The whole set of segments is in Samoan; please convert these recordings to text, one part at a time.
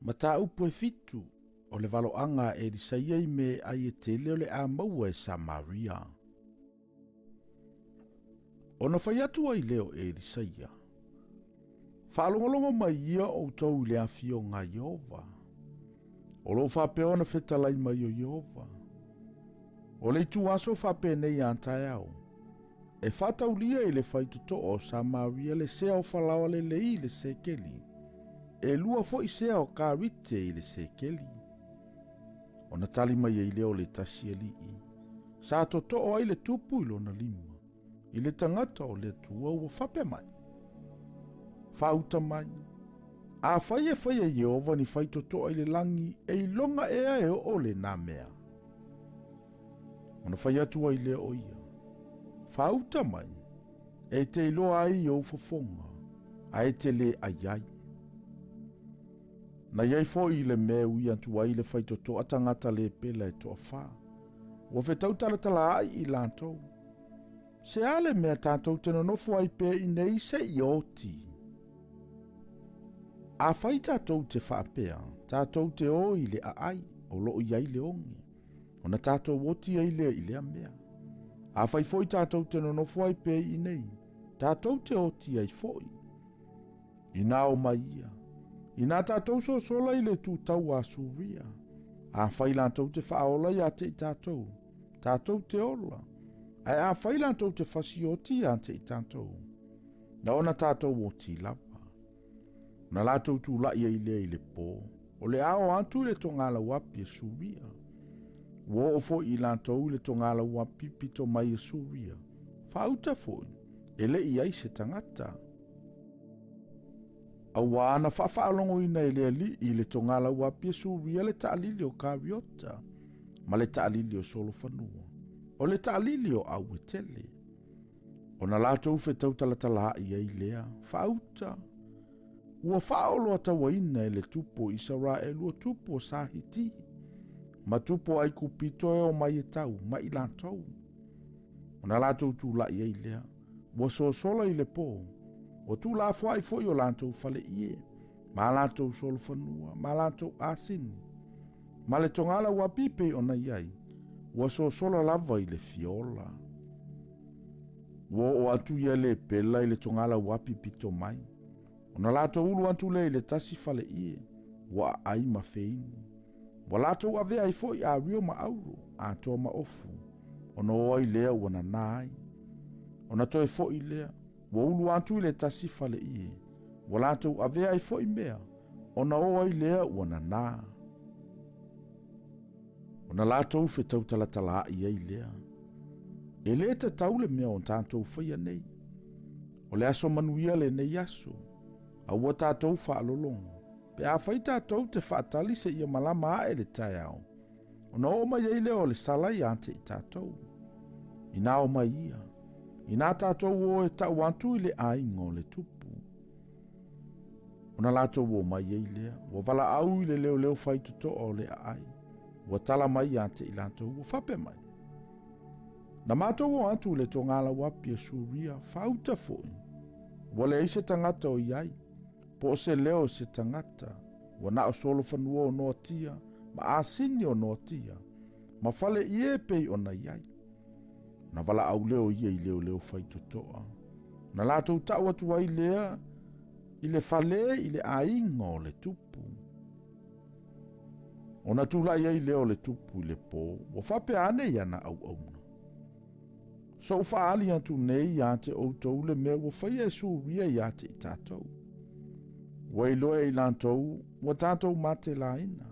Mataupu e fitu, o le valoaga a Elisaia i me ai e tele o le a maua e Samaria. Ona fai atu ai lea o Elisaia, Faalogologo mai ia outou i le afioga a Ieova. O lo o faapea ona fetalai mai o Ieova. O le ituaso faapenei a taeao, e faataulia i le faitotoa o Samaria le sea o falaoa lelei i le sekeli, e lua foi sea o karite i le sekeli. Ona tali mai ai lea o le tasi alii, sa totoo ai le tupu i lona lima, i le tagata o le Atua ua faapea mai, Faauta mai, afai e fai e Ieova ni faitotoa i le lagi, e iloga ea e oo lenā mea. Ona fai atu ai lea o ia, Faauta mai, e te iloa ai i ou fofoga, ae te lē ai ai. Na i ai foi i le mea e ui atu ai le faitotoa tagata le pela e toafā. Ua fetau talatalaai i latou. Se a le mea tatou te nonofo ai pea i nei seia oti? Afai tatou te faapea, tatou te o i le aai o lo o i ai le oge, ona tatou oti ai lea i lea mea. Afai foi tatou te nonofo ai pea i nei, tatou te oti ai foi. Inā o mai ia, inā tatou sosola i le tūtau a Suria, afai latou te faaola iā te i tatou, tatou te ola, ae afai latou te fasioti iā te i tatou, na ona tatou oti lava. Na latou tula'i ai lea i le pō, o le a o atu i le togalauapi e Suria. Ua oo foi i latou i le togalauapi pito mai e Suria, faauta foi, e le i ai se tagata. Auā na faafaalogoina e le alii le togalauapi e Suria le taalili o Kariota ma le taalili o Solofanua, o le taalili o Auetele. Ona latou fetautalatalaai ai lea, faauta, ua faaoloatauaina e le tupu o Isaraelu o tupu o Sahiti, ma tupu o Aikupito e omai e tau ma i latou. Ona latou tula'i ai lea, ua sosola i le pō, ua tuulafoai foi o latou faleie, ma latou solofanua, ma latou asini, ma le togalauapi pei ona i ai, ua sosola lava i le fiola. Ua oo atu ia le pela i le togalauapi pito mai, ona latou ulu atu lea i le tasi faleie, ua aai ma feinu. Ua latou avea ai foi ario ma auro, atoa ma ofu, ona o ai lea ua nanā ai. Ona toe foi lea, ua ulu atu i le tasi faleie, ua latou avea ai foi mea, ona o ai lea ua nanā. Ona latou fetautalatalaai ai lea. E lē tatau le mea o tatou faia nei. O le aso manuia lenei aso, a ua tatou faalologo. Pe afai tatou te faatali seia malama ae le taeao, ona oo mai ai lea o le sala iā te i tatou. Inā o mai ia, inā tatou o e tau atu i le aiga o le tupu. Ona latou o mai ai lea, ua valaau i le leoleo faitotoa o le aai, ua tala mai iā te i latou, ua faapea mai. Na matou o atu i le togalauapi a Suria, faauta foi, ua leai se tagata o i ai, po o se leo o se tagata, ua na o solofanua o noatia, ma asini o noatia, ma fale ie e pei ona i ai. Na valaau lea o ia i leoleo faitotoa. Na latou tau atu ai lea i le fale i le aiga o le tupu. Ona tulai ai lea o le tupu i le pō, ua faapea ane i ana auauna. Sou faaali atu nei iā te outou le mea ua faia e Suria iā te i tatou. Ua iloa e i latou, ua tatou matelaina.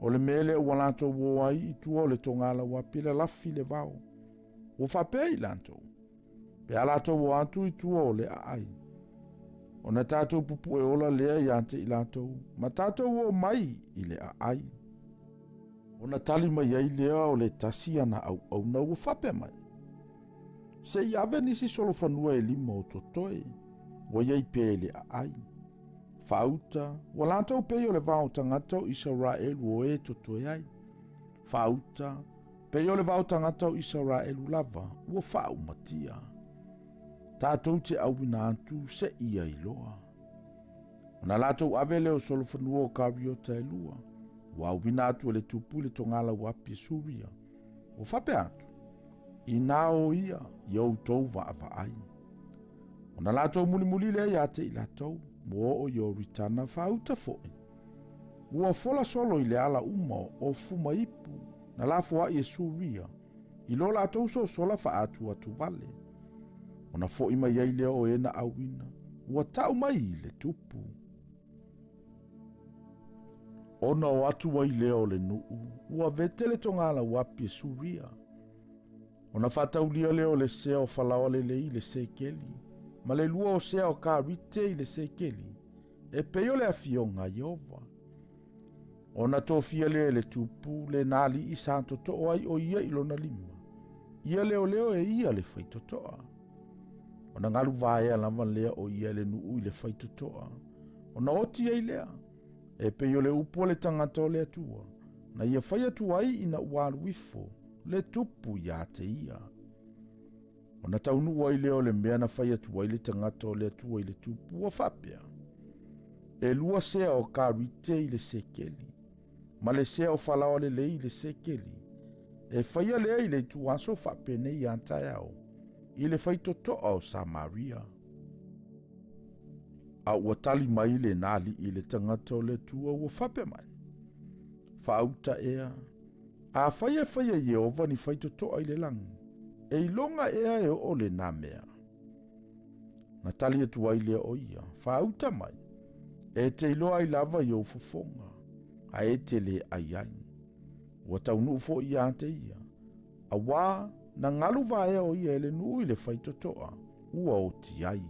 O le mea lea ua latou o ai i tua o le togalauapi lalafi le vao. Ua faapea i latou, pe a latou o atu i tua o le aai, ona tatou pupue ola lea iā te i latou, ma tatou o mai i le aai. Ona tali mai ai lea o le tasi ana auauna ua faapea mai, Se i ave nisi solofanua e lima o totoe, ua i ai pea i le aai. Faauta, ua latou pei o le vao tagata o Isaraelu o e totoe ai. Faauta, pei o le vao tagata o Isaraelu lava, ua faaumatia. Tatou te auina atu se ia iloa. Ona latou ave lea o solofanua o kariota e lua, ua auina atu e le tupu i le togalauapi e Suria. Ua faapea atu, Inā o ia i outou vaavaai. Ona latou mulimuli lea iā te i latou, ua oo i Ioritana faauta foi. Ua fola solo i le ala uma o fumaipu na lafoai e Suria i lo latou sosola faaatuatuvale. Ona foi mai ai lea o e na auina, ua tau mai i le tupu. Ona o atu ai lea o le nuu, ua vete le togalauapi e Suria. Ona faataulia lea o le sea o falaoa lelei i le sekeli, ma le lua o sea o karite i le sekeli, e pei o le afioga a Ieova. Ona tofia lea e le tupu lena alii sa totoo ai o ia i lona lima, ia leoleo e ia le faitotoa. Ona galu vaea lava lea o ia e le nuu i le faitotoa, ona oti ai lea, e pei o le upu a le tagata o le Atua, na ia fai atu ai ina ua alu ifo le tupu iā te ia. Ona taunuu ai lea o le mea na fai atu ai le tagata o le Atua i le tupu ua faapea, E lua sea o karite i le sekeli, ma le sea o falaoa lelei i le sekeli, e faia lea i le ituaso faapenei a taeao, i le faitotoa o Samaria. A ua tali mai lena alii i le tagata o le Atua ua faapea mai, Faauta ea, afai e fai e Ieova ni faitotoa i le lagi, e iloga ea e oo lena mea? Na tali atu ai lea o ia, Faauta mai, e te iloa ai lava i ou fofoga, a e te le ai ai. Ua taunuu foi ia te ia, auā na galu vaea o ia e le nuu i le faitotoa, ua oti ai.